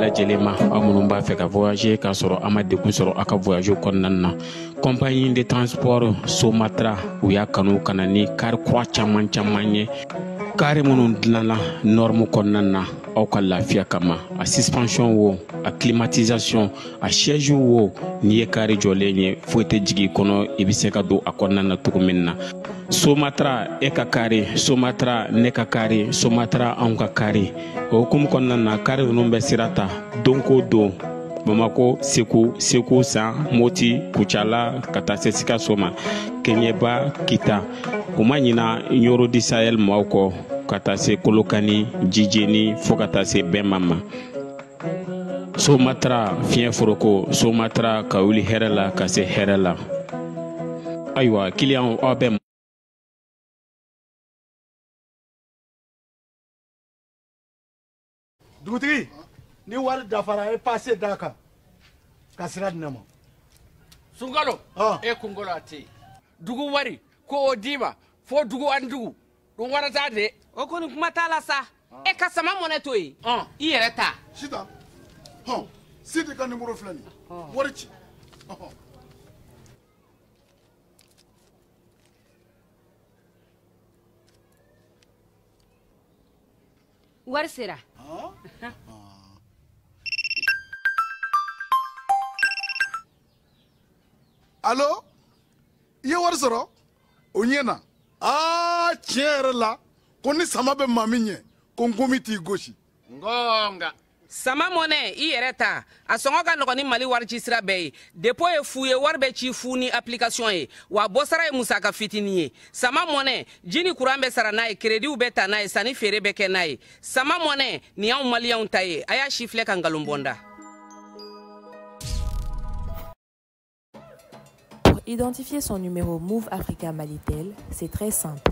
Lajɛlen ma aw minnu b'a fɛ ka voyager k'a sɔrɔ a ma degun sɔrɔ a ka voyage kɔnɔna na, compagnie de transport Somatra u y'a kanu ka na ni kari kura caman caman ye, kari minnu dilanna norme kɔnɔna na aw ka lafiya kama. A suspension wo, a climatisation, a siège wo, n'i ye kari jɔlen ye foyi tɛ jigin i kɔnɔ, i bɛ se ka don a kɔnɔna na cogo min na. Somatra e ka kari, Somatra ne ka kari, Somatra anw ka kari. O hukumu kɔnɔna na, kari ninnu bɛ sira ta don ko don Bamako, Segu, Segu San, Moti, Kucala ka taa se Sikaso ma, Keɲeba, Kita. U ma ɲina Ɲoro di Sahel maaw kɔ ka taa se Kolokani, Jijeni fo ka taa se Bɛnma ma. Somatra fiɲɛ foroko, Somatra ka wuli hɛrɛ la ka se hɛrɛ la. Ayiwa kiliyanw, aw bɛ Dugutigi, ni wari dafara, e passe d'a kan ka sira di ne ma. Sunkalo, e kunkolo a tɛ yen. Dugu wari ko o d'i ma fo dugu ani dugu dun wara t'a de. O kɔni kuma t'a la sa. E ka sama mɔnɛ to yen, i yɛrɛ ta. Sitan, hɔn, Sidi ka nimoro filɛ nin ye, wari ci. Wari sera. Alo, i ye wari sɔrɔ? O ɲɛna. Aa, tiɲɛ yɛrɛ la, ko ni sama bɛ maa min ɲɛ, ko nkomi t'i gosi. Ngonga. Sama mɔnɛ, i yɛrɛ ta. A sɔngɔ ka nɔgɔn ni Mali wari ci sira bɛɛ ye. Dépôt ye fu ye, wari bɛ ci fu ni application ye, wa bɔsara ye musaka fitinin ye. Sama mɔnɛ, ji ni kuran bɛ sara n'a ye, créditw bɛ ta n'a ye, sanni feere bɛ kɛ n'a ye. Sama mɔnɛ nin y'anw maliyɛnw ta ye. A y'a si filɛ ka nkalon bɔ n da. Pour identifier son numéro Moov Africa Malitel, c'est très simple.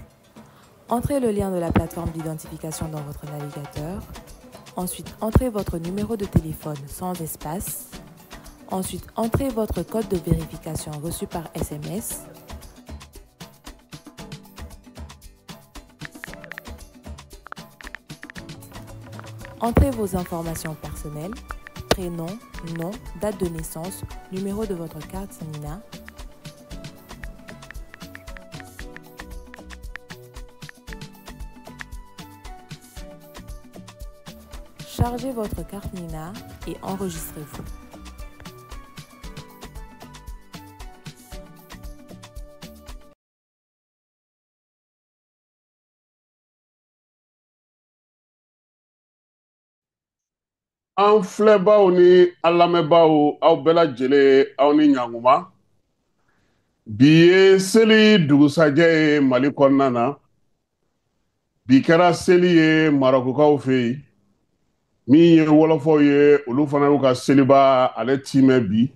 Entrez le lien de la plateforme d'identification dans votre navigateur. Ensuite, entrez votre numéro de téléphone sans espace. Ensuite, entrez votre code de vérification reçu par SMS. Entrez vos informations personnelles, prénom, nom, date de naissance, numéro de votre carte NINA. Chargez votre carte NINA et enregistrez-vous. An filɛbaw ni an lamɛnbaaw, aw bɛɛ lajɛlen, aw ni ɲankuma. Bi ye seli dugusajɛ ye Mali kɔnɔna na. Bi kɛra seli ye Marɔkukaw fɛ yen. Min ye wɔlɔfɔw ye, olu fana y'u ka seliba ale timɛ bi.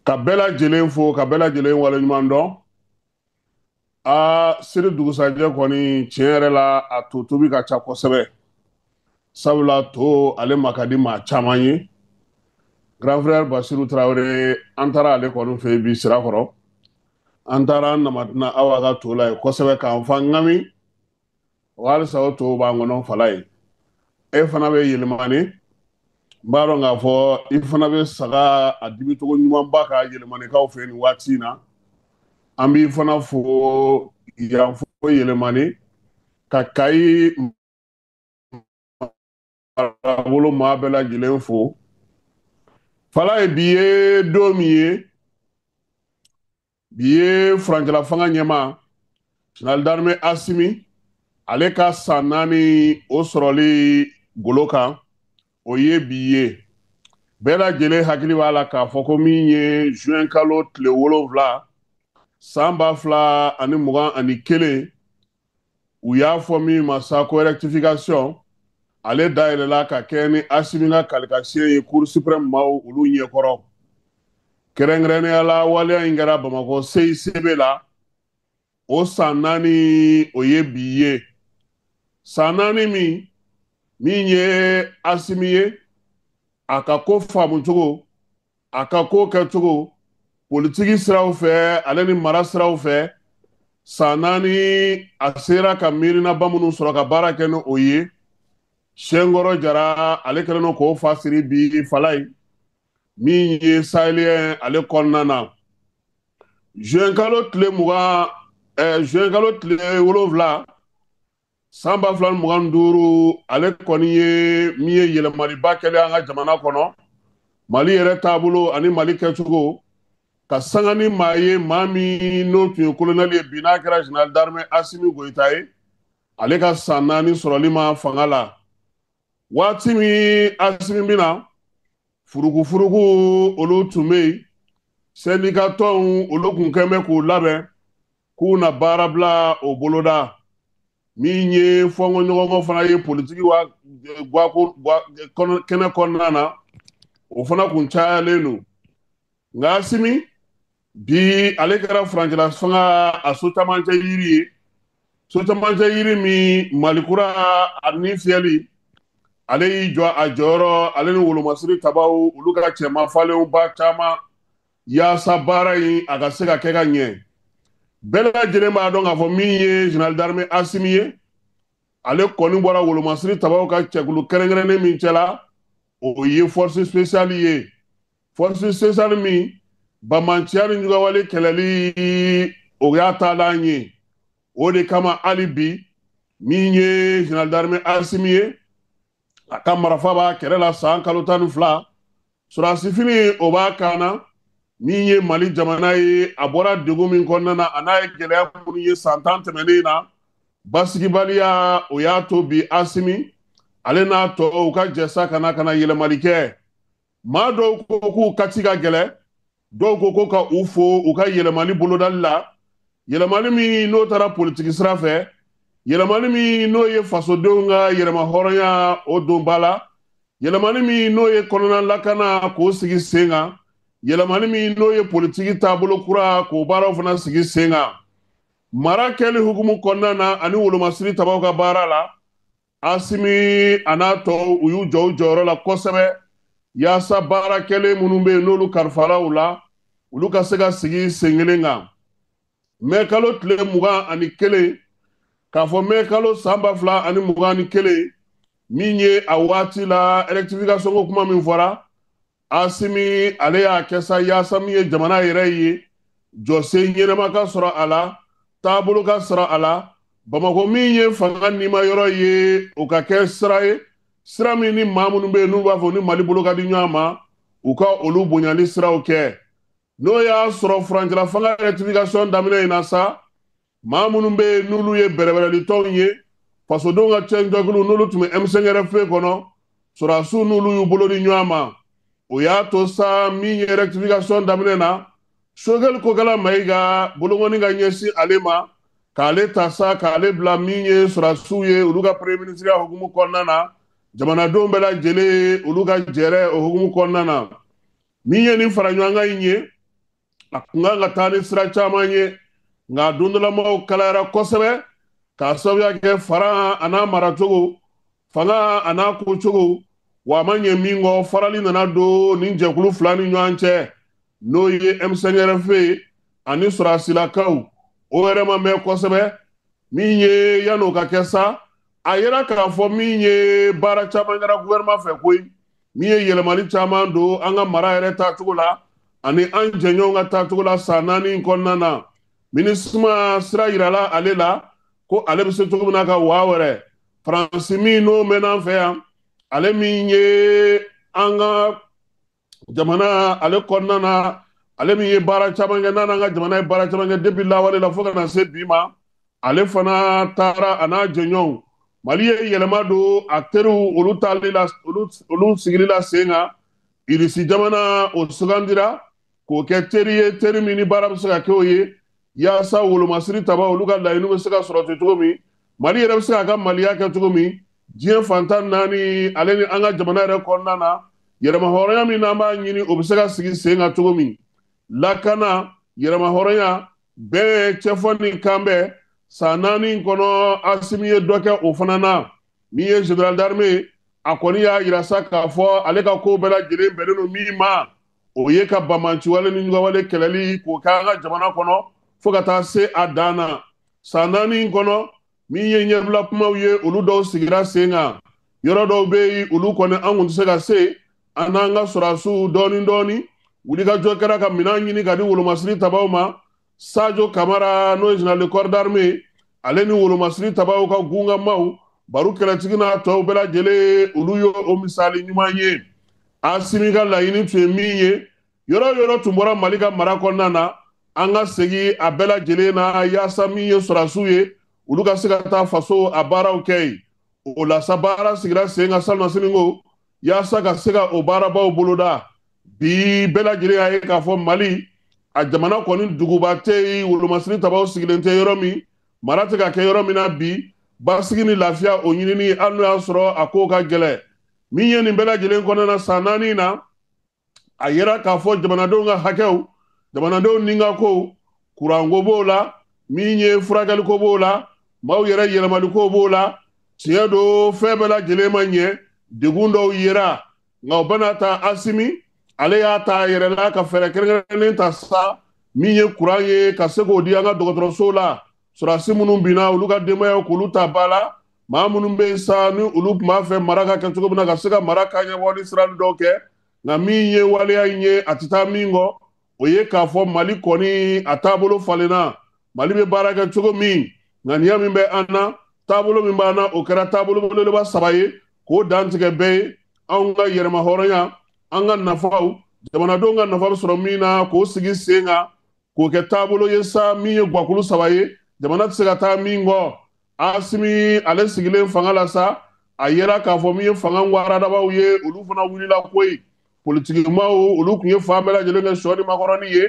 Ka bɛɛ lajɛlen fo, ka bɛɛ lajɛlen waleɲuman dɔn. Aa, seli dugusajɛ kɔni, tiɲɛ yɛrɛ la, a to tobi ka ca kosɛbɛ. Sabula to ale ma ka di maa caman ye. Grand frère Basiru Tarawele, an taara ale kɔni fɛ yen bi Sirakɔrɔ. An taara an namatina Awa ka to la yen kosɛbɛ k'an fa ŋami. O halisa o to b'an kɔnɔ Falaye. E fana bɛ Yɛlɛmani, n b'a dɔn k'a fɔ i fana bɛ saga a dibicogo ɲumanba ka Yɛlɛmanikaw fɛ nin waati in na. An b'i fana fo yan fo Yɛlɛmani ka Kayi marabolo maa bɛɛ lajɛlen fo. Falaye, bi ye don min ye, bi ye furancɛla fanga ɲɛmaa général d'armée Asimi ale ka san 4 o sɔrɔli golo kan, o ye bi ye. Bɛɛ lajɛlen hakili b'a la k'a fɔ ko min ye juin kalo tile 7 san 2021, u y'a fɔ min ma sa ko rectification, ale dayɛlɛla ka kɛ ni Asimi ka kalikasiyɛn ye Cour suprême maaw olu ɲɛkɔrɔ. Kɛrɛnkɛrɛnnenya la, waleya in kɛra Bamakɔ CICB la. O san 4 o ye bi ye. San 4 min ye Asimi ye, a ka ko faamucogo, a ka ko kɛcogo, politiki siraw fɛ ale ni mara siraw fɛ, san 4 a sera ka miirinaba minnu sɔrɔ ka baara kɛ ni o ye. Senkɔrɔ Jara ale kɛlen don k'o fa siri bi Falaye, min ye sahelien ale kɔnɔna na. Juin kalo tile 20, juin kalo tile 7 san 2025, ale kɔni ye min ye yɛlɛmaliba kɛlen an ka jamana kɔnɔ, Mali yɛrɛ taabolo ani Mali kɛcogo, ka sanga ni maa ye, maa min n'o tun ye colonel ye, bi n'a kɛra général d'armée Asimi Goyita ye, ale ka san 4 sɔrɔli ma fanga la. Waati min Asimi bɛna, furukufuruku olu tun bɛ yen, syndicat tɔnw olu kun kɛn bɛ k'u labɛn k'u na baara bila o boloda. Min ye fɔnkɔɲɔgɔnkɔ fana ye politiki wa guwako kɛnɛ kɔnɔna na, o fana kun cayalen don. Nka Asimi bi ale kɛra furancɛla fanga a so camancɛ yiri ye, so camancɛ yiri min Malikura a ni fiyɛli, ale y'i jɔ a jɔyɔrɔ, ale ni wolomasiri tabaw olu ka cɛma falenwba caman yaasa baara in a ka se ka kɛ ka ɲɛ. Bɛɛ lajɛlen b'a dɔn k'a fɔ min ye général d'armée Asimi ye, ale kɔni bɔra wolomasiri tabaw ka cɛkulu kɛrɛnkɛrɛnnen min cɛla, o ye force spéciale ye. Force spéciale min bamanciya ni jugawale kɛlɛli o y'a taalan ye. O de kama hali bi min ye général d'armée Asimi ye, a ka marafa b'a kɛrɛ la san kalo 12, sɔrɔdasifini o b'a kan na. Min ye Mali jamana ye, a bɔra degun min kɔnɔna na, a n'a ye gɛlɛya minnu ye san 10 tɛmɛnen na, basigibaliya o y'a to bi Asimi ale n'a tɔw ka jɛ sa ka na yɛlɛmali kɛ. Maa dɔw ko k'u kati ka gɛlɛn, dɔw ko ko ka u fo u ka yɛlɛmali bolodali la, yɛlɛmali min n'o taara politiki sira fɛ, yɛlɛmali min n'o ye fasodenw ka yɛlɛma hɔrɔnya o donba la, yɛlɛmali min n'o ye kɔnɔna lakana k'o sigi sen kan, yɛlɛmali min n'o ye politiki taabolo kura k'o baaraw fana sigi sen kan. Mara kɛli hukumu kɔnɔna na ani wolomasiri tabaw ka baara la, Asimi a n'a tɔw u y'u jɔ u jɔyɔrɔ la kosɛbɛ yaasa baara kɛlen minnu bɛ yen n'olu kalifara u la, olu ka se ka sigi sen kelen kan. Mɛ kalo tile 21, k'a fɔ mɛ kalo san 2021, min ye a waati la rectification ko kuma min fɔra, Asimi ale y'a kɛ sa yaasa min ye jamana yɛrɛ ye jɔsen ɲɛnama ka sɔrɔ a la, taabolo ka sɔrɔ a la, Bamakɔ min ye fanga nima yɔrɔ ye, o ka kɛ sira ye, sira min ni maa minnu bɛ yen n'u b'a fɔ ni Mali bolo ka di ɲɔgɔn ma, u ka olu bonyali siraw kɛ. N'o y'a sɔrɔ furancɛla fanga rectification daminɛ in na sa, maa minnu bɛ yen n'olu ye bɛrɛbɛrɛlitɔnw ye, fasodenw ka cɛnjɛkulu n'olu tun bɛ M5RFP kɔnɔ, sɔrɔdasiw n'olu y'u bolo di ɲɔgɔn ma, o y'a to sa min ye rectification daminɛ na, Sogɛli Kokala Mayiga bolokɔni ka ɲɛsin ale ma, k'ale ta sa k'ale bila min ye sɔrɔdasiw ye olu ka premier ministre ya hukumu kɔnɔna na, jamanadenw bɛɛ lajɛlen olu ka jɛrɛ o hukumu kɔnɔna na. Min ye nin fara ɲɔgɔn kan in ye, a kun kan ka taa ni sira caman ye, nka don dɔ la maaw kalayara kosɛbɛ k'a sababuya kɛ fara a n'a maracogo, fanga a n'a kocogo, wa a ma ɲɛ min kɔ, farali nana don nin jɛkulu fila ni ɲɔgɔn cɛ, n'o ye M5RFP ani sɔrɔdasilakaw. O yɛrɛ ma mɛn kosɛbɛ. Min ye yan'o ka kɛ sa, A yera k'a fɔ min ye baara caman kɛra gouvernement fɛ koyi, min ye yɛlɛmali caman don an ka mara yɛrɛ taacogo la ani an jɛɲɔgɔnw ka taacogo la san 4 in kɔnɔna na. MINUSMA sira yirala ale la ko ale bɛ se cogo min na ka waa wɛrɛ Faransi min n'o mɛnna an fɛ yan, ale min ye an ka jamana ale kɔnɔna na, ale min ye baara caman kɛ, n'a n'an ka jamana ye baara caman kɛ depuis lawale la fo ka na se bi ma, ale fana taara a n'a jɛɲɔgɔnw. Mali ye yɛlɛma don a teriw olu taali la, olu sigili la sen kan. Irisi jamana o sugandira k'o kɛ teri ye, teri min ni baara bɛ se ka kɛ o ye, yaasa wolomasiri taba olu ka laɲiniw bɛ se ka sɔrɔ cogo min, Mali yɛrɛ bɛ se k'a ka maliya kɛ cogo min, diɲɛ fantan 4 ale ni an ka jamana yɛrɛ kɔnɔna na, yɛrɛmahɔrɔnya min n'an b'a ɲini o bɛ se ka sigi sen kan cogo min. Lakana, yɛrɛmahɔrɔnya, bɛn, cɛfɔ ni kanbɛn, san 4 in kɔnɔ Asimi ye dɔ kɛ o fana na. Min ye général d'armée, a kɔni y'a yira sa k'a fɔ ale ka ko bɛɛ lajɛlen bɛnnen don min ma, o ye ka banbaanciwale ni ɲugawale kɛlɛli k'o kɛ an ka jamana kɔnɔ fo ka taa se a dan na. San 4 in kɔnɔ min ye ɲɛbila kumaw ye, olu dɔw sigira sen kan. Yɔrɔ dɔw bɛ yen, olu kɔni an kun tɛ se ka se, an n'an ka sɔrɔdasiw dɔɔni dɔɔni wulikajɔ kɛra ka minɛn ɲini ka di wolomasiri tabaw ma. Sadio Kamara n'o ye général de corps d'armée, ale ni wolomasiri tabaw ka gungamaw baro kɛlɛtigi n'a tɔw bɛɛ lajɛlen, olu ye o misali ɲuman ye. Asimi ka laɲini tun ye min ye, yɔrɔ o yɔrɔ tun bɔra Mali ka mara kɔnɔna na, an ka segin a bɛɛ lajɛlen na yaasa min ye sɔrɔdasiw ye, olu ka se ka taa faso a baaraw kɛ yen. O la sa baara sigira sen kan salonnasini ko yaasa ka se ka o baarabaw boloda. Bi bɛɛ lajɛlen y'a ye k'a fɔ Mali a jamana kɔni duguba tɛ yen, wolomasiri tabaw sigilen tɛ yɔrɔ min, mara tɛ ka kɛ yɔrɔ min na bi, basigi ni lafiya o ɲinini hali n'o y'a sɔrɔ a kow ka gɛlɛn. Min ye nin bɛɛ lajɛlen kɔnɔna na san 4 na, a yera k'a fɔ jamanadenw ka hakɛw, jamanadenw ni ka kow, kuranko b'o la, min ye furakɛliko b'o la, maaw yɛrɛ yɛlɛmaliko b'o la. Tiɲɛ don, fɛn bɛɛ lajɛlen ma ɲɛ, degun dɔw yera, nka o bɛna ta Asimi ale y'a ta a yɛrɛ la ka fɛɛrɛ kɛrɛnkɛrɛnnen ta sa, min ye kuran ye ka se k'o di an ka dɔgɔtɔrɔsow la. Sɔrɔdasi minnu binna olu ka denbayaw k'olu ta ba la, maa minnu bɛ yen sa ni olu tun b'a fɛ mara ka kɛ cogo min na ka se ka mara kaɲɛbɔ ni sira dɔw kɛ, nka min ye waleya in ye a tɛ taa min kɔ, o ye k'a fɔ Mali kɔni a taabolo falenna. Mali bɛ baara kɛ cogo min, ŋaniya min bɛ an na, taabolo min b'an na, o kɛra taabolo belebeleba 3 ye k'o dantigɛ bɛɛ ye. Anw ka yɛrɛmahɔrɔnya, an ka nafaw, jamanadenw ka nafa bɛ sɔrɔ min na k'o sigi sen kan, k'o kɛ taabolo ye sa min ye guwakulu 3 ye, jamana tɛ se ka taa min kɔ. Asimi ale sigilen fanga la sa, a yera k'a fɔ min ye fanga waradabaw ye, olu fana wulila koyi. Politikimaw olu tun ye fan bɛɛ lajɛlen kɛ sɔ ni makɔrɔni ye.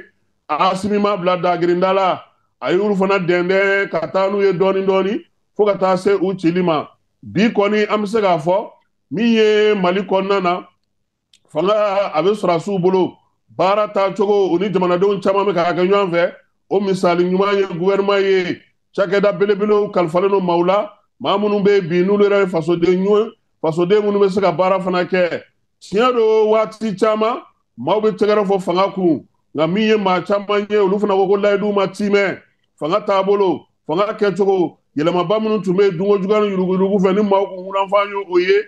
Asimi ma bila dagirinda la, a y'olu fana dɛndɛn ka taa n'u ye dɔɔni dɔɔni fo ka taa se u cili ma. Bi kɔni an bɛ se k'a fɔ min ye Mali kɔnɔna na, fanga a bɛ sɔrɔdasiw bolo, baara taacogo u ni jamanadenw caman bɛ k'a kɛ ɲɔgɔn fɛ. O misali ɲuman ye gouvernement ye, cakɛda belebelew kalifalen don maaw la, maa minnu bɛ bi n'olu yɛrɛ ye fasoden ɲuman, fasoden minnu bɛ se ka baara fana kɛ. Tiɲɛ don, waati caman maaw bɛ tɛgɛrɛ fɔ fanga kun, nka min ye maa caman ye, olu fana ko ko layidu ma tiimɛ. Fanga taabolo, fanga kɛcogo, yɛlɛmaba minnu tun bɛ yen dunko juguya ni yuruguyurugu fɛ, ni maaw kun kunanfan ye o ye,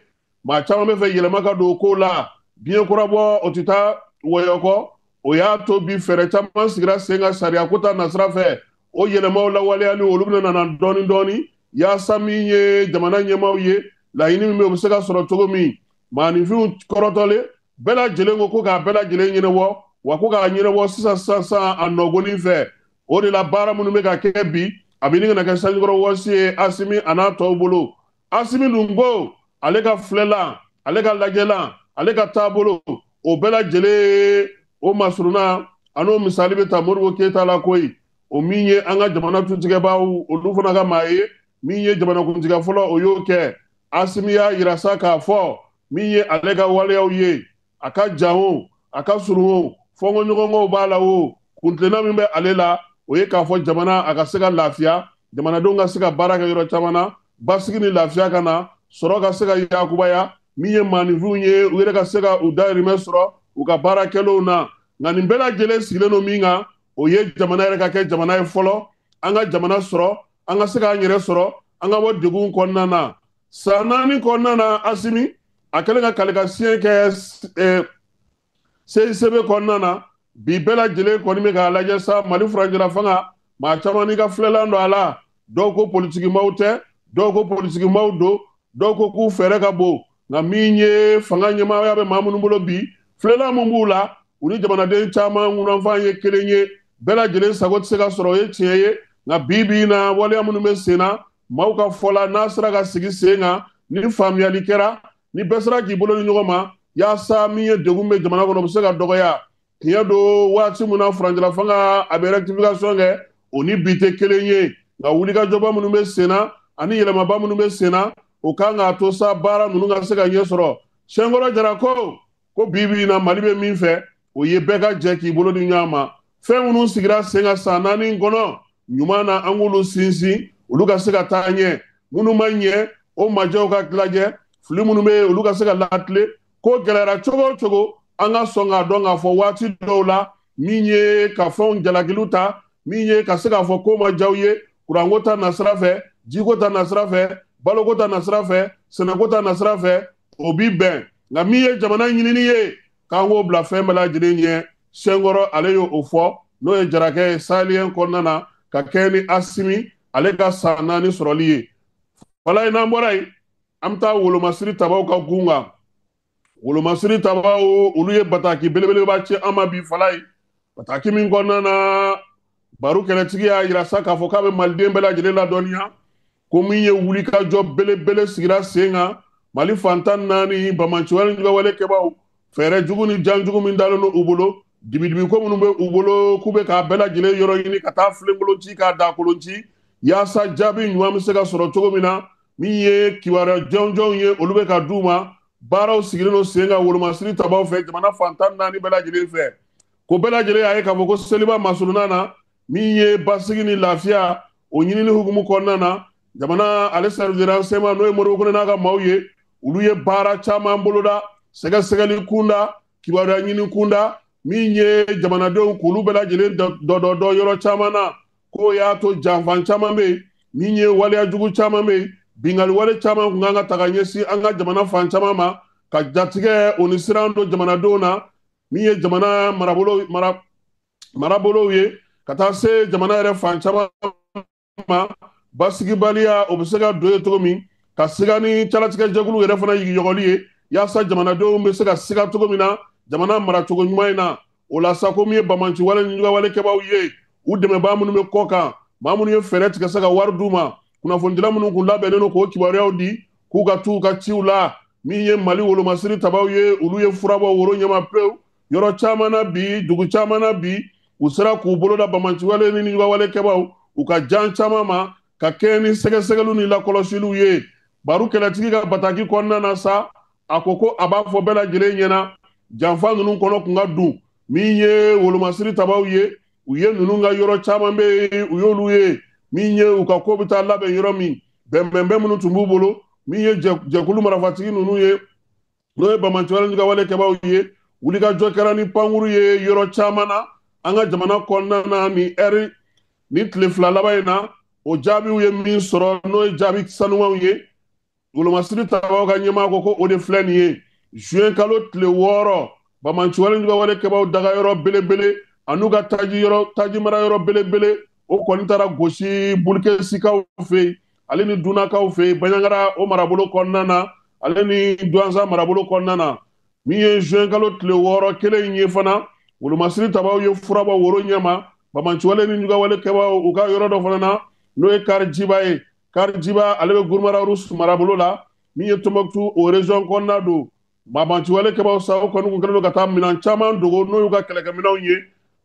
maa caman bɛ fɛ yɛlɛma ka don o ko la. Biɲɛ kura bɔ o tɛ taa wɔyɔ kɔ. O y'a to bi fɛɛrɛ caman sigira sen kan sariya ko ta nasira fɛ. O yɛlɛmaw lawaleyali olu bɛna na dɔɔni dɔɔni, yaasa min ye jamana ɲɛmaaw ye, laɲini min bɛ yen o bɛ se ka sɔrɔ cogo min. Maaninfinw kɔrɔtɔlen bɛɛ lajɛlen ko ko k'a bɛɛ lajɛlen ɲɛnabɔ, wa ko k'a ɲɛnabɔ sisan sisan sisan a nɔgɔnin fɛ. O de la baara minnu bɛ ka kɛ bi, a bɛ ɲini ka na kɛ sanjikɔrɔ wɔsi ye Asimi a n'a tɔw bolo. Asimi dun ko ale ka filɛlan, ale ka lajɛlan, ale ka taabolo, o bɛɛ lajɛlen o masurunna a n'o misali bɛ ta Modibo Keyita la koyi. O min ye an ka jamana tuntigɛbaaw olu fana ka maa ye, min ye jamanakuntigiya fɔlɔ o y'o kɛ. Asimi y'a yira sa k'a fɔ min ye ale ka waleyaw ye, a ka jan o, a ka surun o, fɔnkɔɲɔgɔnkɔw b'a la o, kuntilenna min bɛ ale la, o ye k'a fɔ jamana a ka se ka lafiya, jamanadenw ka se ka baara kɛ yɔrɔ caman na, basigi ni lafiya ka na, sɔrɔ ka se ka yakubaya, min ye maaninfinw ye u yɛrɛ ka se ka u dahirimɛ sɔrɔ u ka baara kɛlenw na. Nka nin bɛɛ lajɛlen sigilen don min kan, o ye jamana yɛrɛ ka kɛ jamana ye fɔlɔ, an ka jamana sɔrɔ, an ka se k'an yɛrɛ sɔrɔ, an ka bɔ degun kɔnɔna na. San 4 kɔnɔna na, Asimi a kɛlen ka kalikasiyɛn kɛ CICB kɔnɔna na, bi bɛɛ lajɛlen kɔni bɛ k'a lajɛ sa. Mali furancɛla fanga, maa caman n'i ka filɛlan don a la, dɔw ko politikimaw tɛ, dɔw ko politikimaw don, dɔw ko k'u fɛɛrɛ ka bon. Nka min ye fanga ɲɛmaaya bɛ maa minnu bolo bi, filɛlan min b'u la, u ni jamanaden caman ŋunanfan ye kelen ye. Bɛɛ lajɛlen sago tɛ se ka sɔrɔ, o ye tiɲɛ ye. Nka bi bi in na, waleya minnu bɛ sen na, maaw ka fɔ la, n'a sera ka sigi sen kan, ni faamuyali kɛra, ni bɛɛ sera k'i bolo di ɲɔgɔn ma, yaasa min ye degun bɛ jamana kɔnɔ, o bɛ se ka dɔgɔya. Tiɲɛ don, waati min na furancɛla fanga a bɛ rectification kɛ, o ni bi tɛ kelen ye. Nka wulikajɔba minnu bɛ sen na ani yɛlɛmaba minnu bɛ sen na, o kan k'a to sa baara ninnu ka se ka ɲɛ sɔrɔ. Sɛnkɔrɔ Jara ko bi bi in na, Mali bɛ min fɛ, o ye bɛɛ ka jɛ k'i bolo di ɲɔgɔn ma. Fɛn minnu sigira sen kan san 4 kɔnɔ ɲuman na, an k'olu sinsin, olu ka se ka taa ɲɛ. Minnu ma ɲɛ, o majɛw ka lajɛ, fili minnu bɛ yen, olu ka se ka latilen. Ko gɛlɛyara cogo o cogo, an ka sɔn k'a dɔn k'a fɔ waati dɔw la, min ye ka fɛnw jalakiliw ta, min ye ka se k'a fɔ ko ma diyaw ye, kuranko ta nasira fɛ, jiko ta nasira fɛ, baloko ta nasira fɛ, sɛnɛko ta nasira fɛ, o bi bɛn. Nka min ye jamana ɲinini ye, k'an k'o bila fɛn bɛɛ lajɛlen ɲɛ. Sɛnkɔrɔ ale y'o fɔ, n'o ye Jarakɛ ye Sahelien kɔnɔna na, ka kɛ ni Asimi ale ka san 4 sɔrɔli ye. Walayi, n'an bɔra yen, an bɛ taa wolomasiri tabaw ka gun kan. Wolomasiri tabaw, olu ye bataki belebeleba ci an ma bi. Falayi, bataki min kɔnɔna na, baro kɛlɛtigi y'a yira sa k'a fɔ k'a bɛ maliden bɛɛ lajɛlen ladɔnniya ko min ye wulikajɔ belebele sigira sen kan Mali fantan 4, bamanciwale ni kɛbaw, fɛɛrɛ jugu ni janjugu min dalen don u bolo, dibidibiko minnu bɛ u bolo, k'u bɛ k'a bɛɛ lajɛlen yɔrɔ ɲini ka taa filenkolon ci, k'a dakolon ci, yaasa jaabi ɲuman bɛ se ka sɔrɔ cogo min na. Min ye kibaruya jɔnjɔnw ye, olu bɛ ka d'u ma. Baaraw sigilen don sen kan wolomasiri tabaw fɛ jamana fantan 4 bɛɛ lajɛlen fɛ. Ko bɛɛ lajɛlen y'a ye k'a fɔ ko seliba masurunna na, min ye basigi ni lafiya o ɲinini hukumu kɔnɔna na, jamana ale service de renseignement, n'o ye Modibo Kone n'a ka maaw ye, olu ye baara caman boloda, sɛgɛsɛgɛli kunda, kibaruya ɲini kunda, min ye jamanadenw k'olu bɛɛ lajɛlen dɔdɔdɔ yɔrɔ caman na. K'o y'a to janfan caman bɛ yen, min ye waleya jugu caman bɛ yen, bingali wale caman kun kan ka ta ka ɲɛsin an ka jamana fan caman ma, ka jatigɛ o ni siran don jamanadenw na, min ye jamana marabolow ye, ka taa se jamana yɛrɛ fan caman ma. Basigibaliya o bɛ se ka don yen cogo min, ka siga ni calatigɛ jɛkulu yɛrɛ fana yigiyɔgɔli ye, yaasa jamanadenw bɛ se ka siga cogo min na jamana maracogo ɲuman in na. O la sa, ko min ye bamanci wale ni wale kɛbaw ye, u dɛmɛbaa minnu bɛ kɔ kan, maa minnu ye fɛɛrɛ tigɛ se ka wari d'u ma, kunnafonidila minnu kun labɛnnen don k'o kibaruyaw di, k'u ka t'u ka ciw la. Min ye Mali wolomasiri tabaw ye, olu ye fura bɔ woro ɲɛma pewu yɔrɔ caman na bi, dugu caman na bi, u sera k'u bolo da bamanci wale ni wale kɛbaw u ka jan caman ma, ka kɛ ni sɛgɛsɛgɛliw ni lakɔlɔsiliw ye. Baro kɛlɛtigi ka bataki kɔnɔna na sa, a ko a b'a fɔ bɛɛ lajɛlen ɲɛna, janfa ninnu kɔnɔ kun ka dun. Min ye wolomasiri tabaw ye, u ye ninnu ka yɔrɔ caman bɛ yen, u y'olu ye. Min ye u ka ko bɛ taa labɛn yɔrɔ min, bɛnbɛnbɛn minnu tun b'u bolo, min ye jɛkulu marafatigi ninnu ye, n'o ye bamanciwale ni wale kɛbaw ye, wulikajɔ kɛra ni pankuru ye yɔrɔ caman na an ka jamana kɔnɔna na ni ɛri ni tile 2 laban in na. O jaabiw ye min sɔrɔ, n'o ye jaabi sanumanw ye, wolomasiri tabaw ka ɲɛmaa ko o de filɛ nin ye. Juin kalo tile 6, bamanciwale ni wale kɛbaw dagayɔrɔ belebele an'u ka taji mara yɔrɔ belebele, o kɔni taara gosi Bulikesikaw fɛ yen, ale ni Dunakaw fɛ yen, Baɲangara o marabolo kɔnɔna na, ale ni Duwanza marabolo kɔnɔna na. Min ye juin kalo tile 6 kelen in ye fana, wolomasiri tabaw ye fura bɔ woro ɲɛma bamanciwale ni wale kɛbaw u ka yɔrɔ dɔ fana na, n'o ye Karijiba ye. Karijiba ale bɛ Gurumara marabolo la, min ye Tɔnbɔkutu o région kɔnɔna don. Bamanciwale kɛbaw sa, o kɔni kun kɛlen don ka taa minɛn caman dogo, n'o y'u ka kɛlɛkɛminɛnw ye.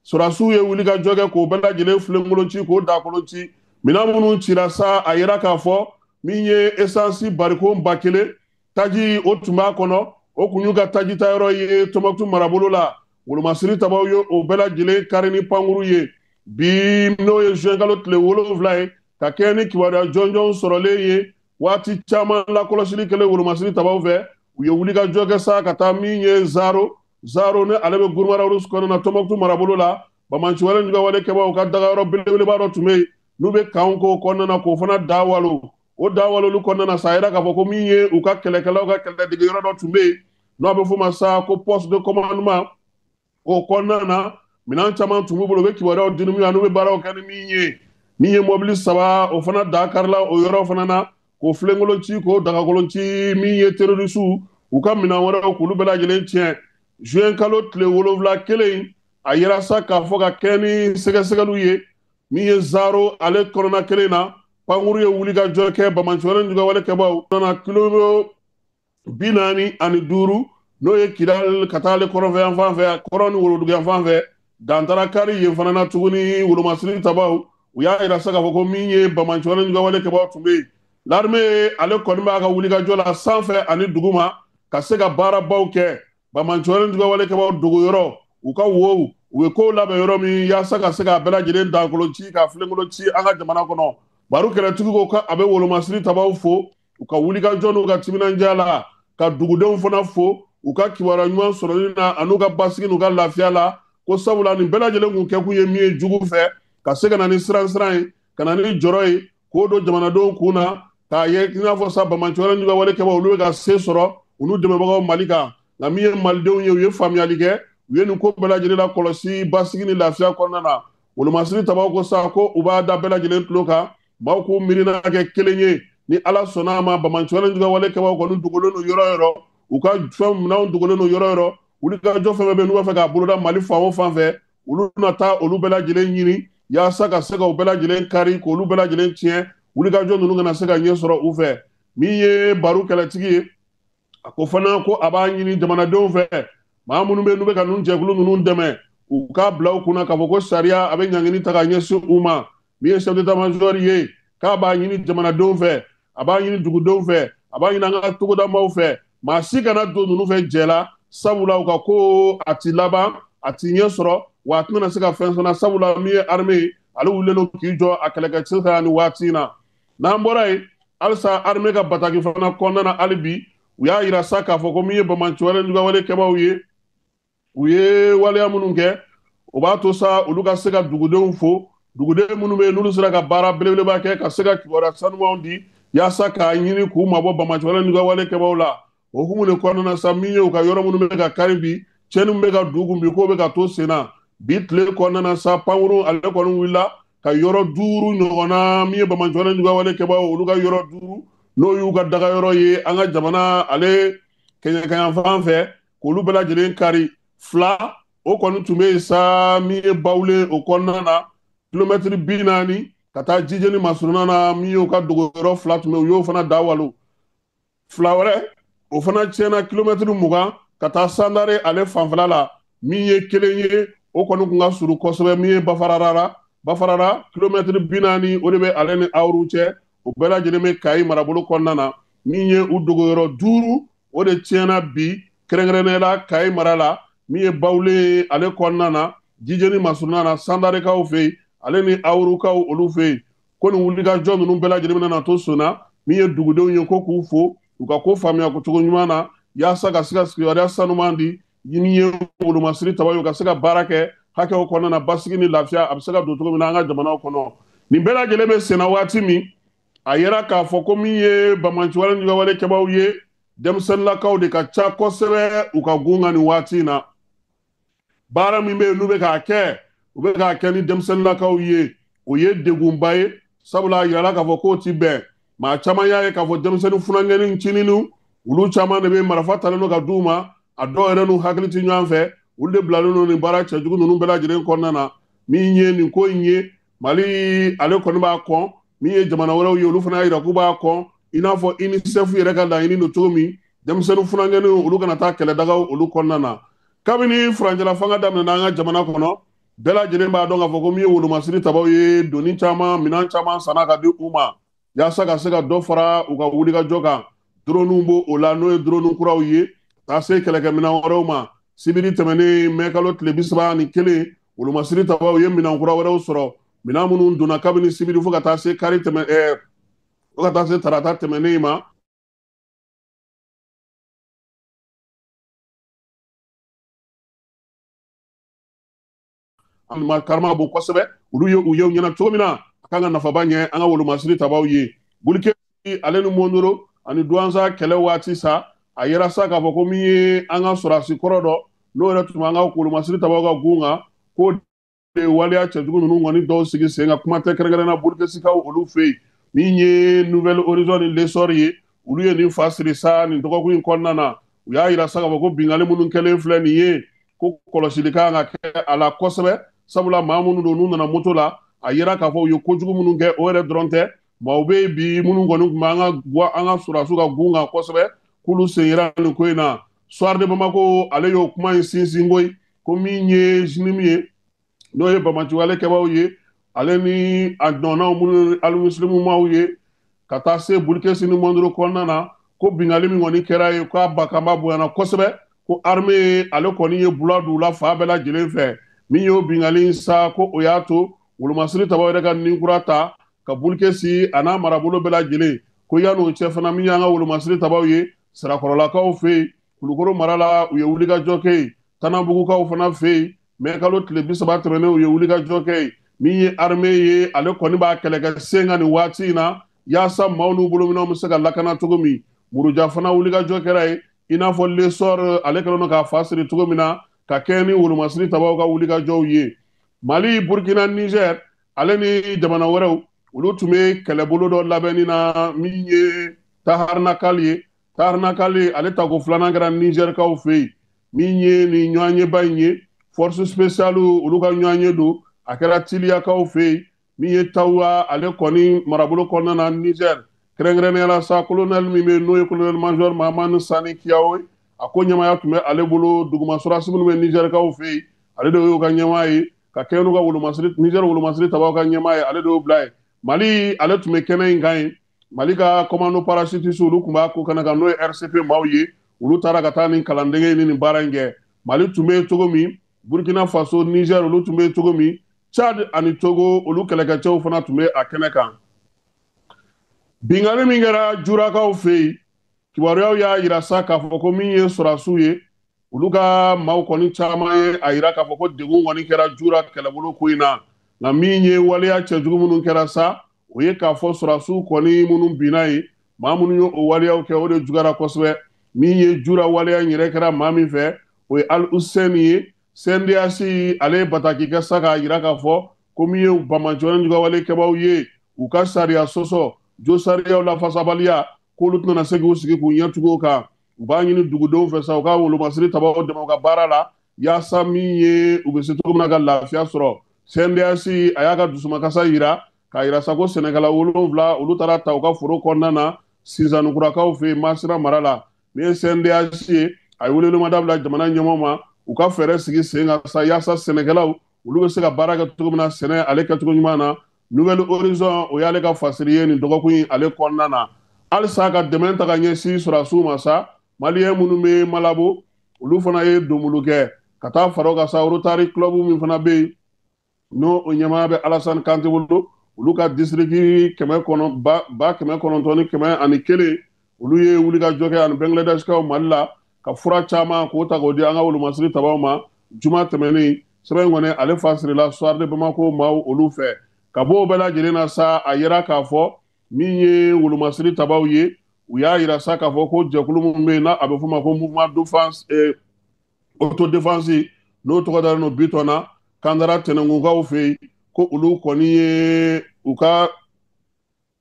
Sɔrɔdasiw ye wuli ka jɔ kɛ k'o bɛɛ lajɛlen filenkolon ci, k'o dakolon ci. Minɛn minnu cira sa, a yira k'a fɔ min ye esansi barikon 1000 taji o tun b'a kɔnɔ, o kun y'u ka taji tayɔrɔ ye Tɔnbɔkutu marabolo la. Wolomasiri tabaw ye o bɛɛ lajɛlen kari ni pankuru ye bi, n'o ye juin kalo tile 7 ye, ka kɛ ni kibaruya jɔnjɔn sɔrɔlen ye. Waati caman lakɔlɔsili kɛlen wolomasiri tabaw fɛ, u ye wulikajɔ kɛ sa ka taa min ye Zaro. Zaro ni ale bɛ Gurumara kɔnɔna na Tɔnbɔkutu marabolo la, bamanciwale ni wale kɛbaw ka dagayɔrɔ belebeleba dɔ tun bɛ yen, n'u bɛ kanw k'o kɔnɔna na, k'o fana da walo. O da walolu kɔnɔna na sa, a yira k'a fɔ ko min ye u ka kɛlɛkɛlaw ka kɛlɛdege yɔrɔ dɔ tun bɛ yen, n'o bɛ f'o ma sa ko poste de commandement, o kɔnɔna na minɛn caman tun b'u bolo, u bɛ kibaruyaw di ni min ye, n'u bɛ baaraw kɛ ni min ye. Min ye mɔbili 3, o fana da karila o yɔrɔ fana na, k'o filenkolon ci, k'o dagakolon ci. Min ye terrorisiw u ka minɛn wɛrɛw k'olu bɛɛ lajɛlen tiɲɛ. Juin kalo tile 7 kelen, a yira sa k'a fɔ ka kɛ ni sɛgɛsɛgɛliw ye, min ye Zaro ale kɔnɔna kelen na, pankuru ye wulikajɔ kɛ Bamanci juguya kɛbaw nana kilo 45, n'o ye Kidal ka taa ale kɔrɔnfɛ yan fan fɛ, kɔrɔn ni worodugu yan fan fɛ, dantara kari yen fana na tuguni. Wolomasiri tabaw u y'a yira sa k'a fɔ ko min ye Bamanci juguya kɛbaw tun bɛ yen. L'armée ale kɔni b'a ka wulikajɔ la sanfɛ ani duguma ka se ka baarabaw kɛ. Bamanci juguya kɛbaw dogoyɔrɔ, u ka wow, u bɛ kow labɛn yɔrɔ min yaasa ka se k'a bɛɛ lajɛlen dankolon ci, ka filenkolon ci an ka jamana kɔnɔ. Baro kɛlɛtigi ko k'a bɛ wolomasiri tabaw fo u ka wulikajɔ n'u ka timinandiya la, ka dugudenw fana fo u ka kibaruya ɲuman sɔrɔli na an'u ka basigi n'u ka lafiya la, ko sabula nin bɛɛ lajɛlen kun kɛkun ye min ye jugu fɛ, ka se ka na ni siran siran ye, ka na ni jɔrɔ ye, k'o don jamanadenw kun na, k'a ye i n'a fɔ sa Bamanci juguya wale kɛbaw olu bɛ ka se sɔrɔ u n'u dɛmɛbagaw Mali kan. Nka min ye malidenw ye, u ye faamuyali kɛ, u ye nin ko bɛɛ lajɛlen la kɔlɔsi basigi ni lafiya kɔnɔna na. Wolomasiri tabaw ko sa ko u b'a da bɛɛ lajɛlen tulo kan, maaw k'u miirina kɛ kelen ye. Ni Ala sɔnna a ma, Bamanci juguya wale kɛbaw kɔni dogolen don yɔrɔ yɔrɔ, u ka fɛn minɛnw dogolen don yɔrɔ yɔrɔ, wulikajɔ fɛn fɛn bɛ yen n'u b'a fɛ k'a boloda Mali fan o fan fɛ, olu na taa olu bɛɛ lajɛlen ɲini yaasa ka se ka u bɛɛ lajɛlen kari, k'olu bɛɛ lajɛlen tiɲɛ, wulikajɔ ninnu kana se ka ɲɛ sɔrɔ u fɛ. Min ye baro kɛlɛtigi ye, a ko fana ko a b'a ɲini jamanadenw fɛ, maa minnu bɛ yen n'u bɛ ka ninnu jɛkulu ninnu dɛmɛ, u k'a bila u kunna k'a fɔ ko sariya a bɛ ɲangini ta ka ɲɛsin u ma. Min ye chef d'état-major ye, k'a b'a ɲini jamanadenw fɛ, a b'a ɲini dugudenw fɛ, a b'a ɲini an ka togodamaw fɛ, maa si kana don ninnu fɛ jɛ la, sabula u ka ko a ti laban, a ti ɲɛ sɔrɔ, wa a tɛna se ka fɛn sɔrɔ, sabula min ye armée ye, ale wulilen don k'i jɔ a kɛlɛkɛcɛ kan nin waati in na. N'an bɔra yen, halisa armée ka bataki fana kɔnɔna na hali bi, u y'a yira sa k'a fɔ ko min ye Bamanci juguya wale kɛbaw ye, u ye waleya minnu kɛ, o b'a to sa olu ka se ka dugudenw fo, duguden minnu bɛ yen n'olu sera ka baara belebeleba kɛ, ka se ka kibaruya sanumanw di yaasa k'a ɲini k'u mabɔ Bamanci juguya wale kɛbaw la. O hukumu de kɔnɔna na sa, min ye u ka yɔrɔ minnu bɛ ka kari bi, tiɲɛni min bɛ ka dugu bi, k'o bɛ ka to sen na bi tile kɔnɔna na sa, pankurun ale kɔni wulila ka yɔrɔ 5 ɲɔgɔnna, min ye Bamanci juguya wale kɛbaw olu ka yɔrɔ 5, n'o y'u ka dagayɔrɔ ye an ka jamana ale kɛɲɛkayan fan fɛ, k'olu bɛɛ lajɛlen kari. 2 o kɔni tun bɛ yen sa, min ye Bawule o kɔnɔna na, kilomɛtiri 40 ka taa Jijeni masurunna na, min y'u ka dogoyɔrɔ 2 tun bɛ yen, u y'o fana da walo. 2 wɛrɛ o fana tiɲɛna kilomɛtiri 20 ka taa Sandare ale fanfɛla la, min ye kelen ye o kɔni kun ka surun kosɛbɛ, min ye Bafarara kilomɛtiri 40 o de bɛ ale ni Awuru cɛ, o bɛɛ lajɛlen bɛ Kayi marabolo kɔnɔna na. Min ye u dogoyɔrɔ 5 o de tiɲɛna bi kɛrɛnkɛrɛnnenya la Kayi mara la, min ye Bawule ale kɔnɔna na, Jijeni masurunna na, Sandarekaw fɛ yen, ale ni Awurukaw olu fɛ yen. Ko nin wulikajɔ ninnu bɛɛ lajɛlen bɛna na to sonna, min ye dugudenw ye ko k'u fo u ka ko faamuya cogo ɲuman na, yaasa ka se ka sigiyɔrɔ sanuman di, min ye wolomasiri tabaw ye, u ka se ka baara kɛ hakɛw kɔnɔna na, basigi ni lafiya a bɛ se ka don cogo min na an ka jamanaw kɔnɔ. Nin bɛɛ lajɛlen bɛ senna waati min, a yera k'a fɔ ko min ye Bamanci juguya wale kɛbaw ye, denmisɛnninlakaw de ka ca kosɛbɛ u ka gun kan nin waati in na. Baara min bɛ yen n'u bɛ k'a kɛ, u bɛ k'a kɛ ni denmisɛnninlakaw ye, o ye degunba ye, sabula a yirala k'a fɔ k'o ti bɛn. Maa caman y'a ye k'a fɔ denmisɛnnin funankɛnin ncininw, olu caman de bɛ marifa talen don ka d'u ma, a dɔw yɛrɛ n'u hakili ti ɲɔgɔn fɛ, olu de bilalen don nin baara cɛjugu ninnu bɛɛ lajɛlen kɔnɔna na. Min ye nin ko in ye, Mali ale kɔni b'a kɔn, min ye jamana wɛrɛw ye olu fana y'a yira k'u b'a kɔn, i n'a fɔ UNICEF yɛrɛ ka laɲini don cogo min, denmisɛnnin funankɛninw olu kana taa kɛlɛdagaw olu kɔnɔna na. Kabini furancɛla fanga daminɛna an ka jamana kɔnɔ, bɛɛ lajɛlen b'a dɔn k'a fɔ ko min ye wolomasiri tabaw ye, doni caman, minɛn caman sanna ka di u ma, yaasa ka se ka dɔ fara u ka wulikajɔ kan. Drone b'o o la, n'o ye drone kuraw ye, taa se kɛlɛkɛminɛn wɛrɛw ma. Sibiri tɛmɛnen mɛ kalo tile 31, wolomasiri tabaw ye minɛn kura wɛrɛw sɔrɔ, minɛn minnu donna kabini sibiri fo ka taa se kari tɛmɛ, fo ka taa se tarata tɛmɛnen ma. Ma karama bon kosɛbɛ, olu ye u ye u ɲɛna cogo min na, a kan ka nafaba ɲɛ an ka wolomasiri tabaw ye. Bulike ale ni Mondoro ani Douentza kɛlɛ waati sa, a yera sa k'a fɔ ko min ye an ka sɔrɔdasi kɔrɔ dɔ, n'o yɛrɛ tun b'an ka kolomasiri tabaw ka gun kan, k'o de waleya cɛjugu ninnu kɔni dɔw sigi sen kan. Kuma tɛ kɛrɛnkɛrɛnnenya Burukesikaw olu fɛ yen. Min ye Nouvelle Horizon ni L'Essor ye, olu ye nin fa siri sa nin dɔgɔkun in kɔnɔna na. U y'a yira sa k'a fɔ ko binkanni minnu kɛlen filɛ nin ye, ko kɔlɔsili kan ka kɛ a la kosɛbɛ, sabula maa minnu don n'u nana moto la, a yira k'a fɔ u ye kojugu minnu kɛ, o yɛrɛ dɔrɔn tɛ, maaw bɛ yen bi minnu kɔni tun bɛ an ka sɔrɔdasiw ka gun kan kosɛbɛ, k'olu sen yera nin ko in na. Soir de Bamako ale y'o kuma in sinsin koyi, ko min ye JNIM ye, n'o ye banbaanciwale kɛbaaw ye, ale ni a nɔnnaw minnu ye alimusilimumaw ye, ka taa se Burukesi ni Mondoro kɔnɔna na, ko binkanni min kɔni kɛra ye, k'a bakanba bonyana kosɛbɛ, ko armée ale kɔni ye bula don u la fan bɛɛ lajɛlen fɛ. Min y'o binkanni sa, ko o y'a to wolomasiri tabaw yɛrɛ ka ninkura ta ka Burukesi a n'a marabolo bɛɛ lajɛlen, ko yan'o cɛ fana min y'an ka wolomasiri tabaw ye Sirakɔrɔlakaw fɛ yen, Kulukoro mara la, u ye wulikajɔ kɛ yen, Tanabugukaw fana fɛ yen, mɛ kalo tile 30 tɛmɛnen u ye wulikajɔ kɛ yen. Min ye armée ye, ale kɔni b'a kɛlɛkɛ sen kan nin waati in na, yaasa maaw n'u bolominɛnw bɛ se ka lakana cogo min. Muruja fana wulikajɔ kɛra yen, i n'a fɔ L'Essor ale kɛlen don k'a fa siri cogo min na, ka kɛɲɛ ni wolomasiri tabaw ka wulikajɔw ye. Mali, Burkina, Niger ale ni jamana wɛrɛw, olu tun bɛ kɛlɛbolo dɔ labɛnni na min ye Taharinakali ye. Taharinakali ale tako filanan kɛra Nizɛrikaw fɛ yen. Min ye nin ɲɔgɔnyeba in ye, force spéciale olu ka ɲɔgɔnye don, a kɛra Tiliyakaw fɛ yen. Min ye Tawa ale kɔni marabolo kɔnɔna na Niger, kɛrɛnkɛrɛnnenya la sa, colonel min bɛ yen n'o ye colonel major Mahamani Sani Kiyawo ye, a ko ɲɛmaaya tun bɛ ale bolo. Duguma sɔrɔdasi minnu bɛ Nizɛrikaw fɛ yen, ale de y'o ka ɲɛmaa ye, ka kɛɲɛ n'u ka wolomasiri Niger wolomasiri tabaw ka ɲɛmaa ye, ale de y'o bila yen. Mali ale tun bɛ kɛnɛ in kan yen. Mali ka commando parachutiste olu tun b'a ko kɛnɛ kan, n'o ye RCP maaw ye, olu taara ka taa nin kalandege ni nin baara in kɛ. Mali tun bɛ yen cogo min, Burkina Faso, Niger olu tun bɛ yen cogo min, Tchad ani Togo olu kɛlɛkɛcɛw fana tun bɛ a kɛnɛ kan. Binkanni min kɛra Jurakaw fɛ yen, kibaruyaw y'a yira sa k'a fɔ ko min ye sɔrɔdasiw ye, olu ka maaw kɔni caman ye a yira k'a fɔ ko degun kɔni kɛra Jura kɛlɛbolo ko in na. Nka min ye waleya cɛjugu minnu kɛra sa, o ye k'a fɔ sɔrɔdasiw kɔni minnu binna yen, maa minnu ye o waleyaw kɛ, o de juguyara kosɛbɛ. Min ye Jura waleya in yɛrɛ kɛra maa min fɛ, o ye Al Hussein ye. CNDH ale ye bataki kɛ sa k'a yira k'a fɔ ko min ye banbaanciwale juguyawale kɛbaaw ye, u ka sariya sɔsɔ, jo sariyaw lafasabaliya, k'olu tɛna se k'u sigi k'u ɲɛ tugu o kan. U b'a ɲini dugudenw fɛ sa, u ka wolomasiri tabaw dɛmɛ u ka baara la, yaasa min ye u bɛ se cogo min na ka lafiya sɔrɔ. CNDH a y'a ka dusumakasa yira k'a yira sa ko sɛnɛkɛla 7 olu taara ta u ka foro kɔnɔna na Sinzannikurakaw fɛ yen, Masina mara la. Min ye CNDH ye, a ye welewelemada bila jamana ɲɛmɔgɔw ma, u ka fɛɛrɛ sigi sen kan sa, yaasa sɛnɛkɛlaw olu bɛ se ka baara kɛ cogo min na sɛnɛ ale kɛcogo ɲuman na. Nouvelle Horizon o y'ale ka fasiri ye nin dɔgɔkun in ale kɔnɔna na. Halisa ka dɛmɛ ta ka ɲɛsin sɔrɔdasiw ma sa, maliyɛn minnu bɛ Malabo, olu fana ye donbolo kɛ ka taa fara o kan sa. Rotary Club min fana bɛ yen, n'o o ɲɛmaaya bɛ Alassane Kante bolo, olu ka district kɛmɛ kɔnɔ ba 901, olu ye wulikajɔ kɛ ani Bangladeshkaw Mali la ka fura caman k'o ta k'o di an ka wolomasiri tabaw ma. Juma tɛmɛnen, sɛbɛn kɔni ale fasirila Soir de Bamako maaw olu fɛ. Ka bɔ o bɛɛ lajɛlen na sa, a yira k'a fɔ min ye wolomasiri tabaw ye, u y'a yira sa k'a fɔ ko jɛkulu min bɛ yen n'a a bɛ f'o ma ko mouvement défense autodéfense, n'o tɔgɔ dalen don Bitɔn na, Kandara Tɛnɛnkunkaw fɛ yen, ko olu kɔni ye u ka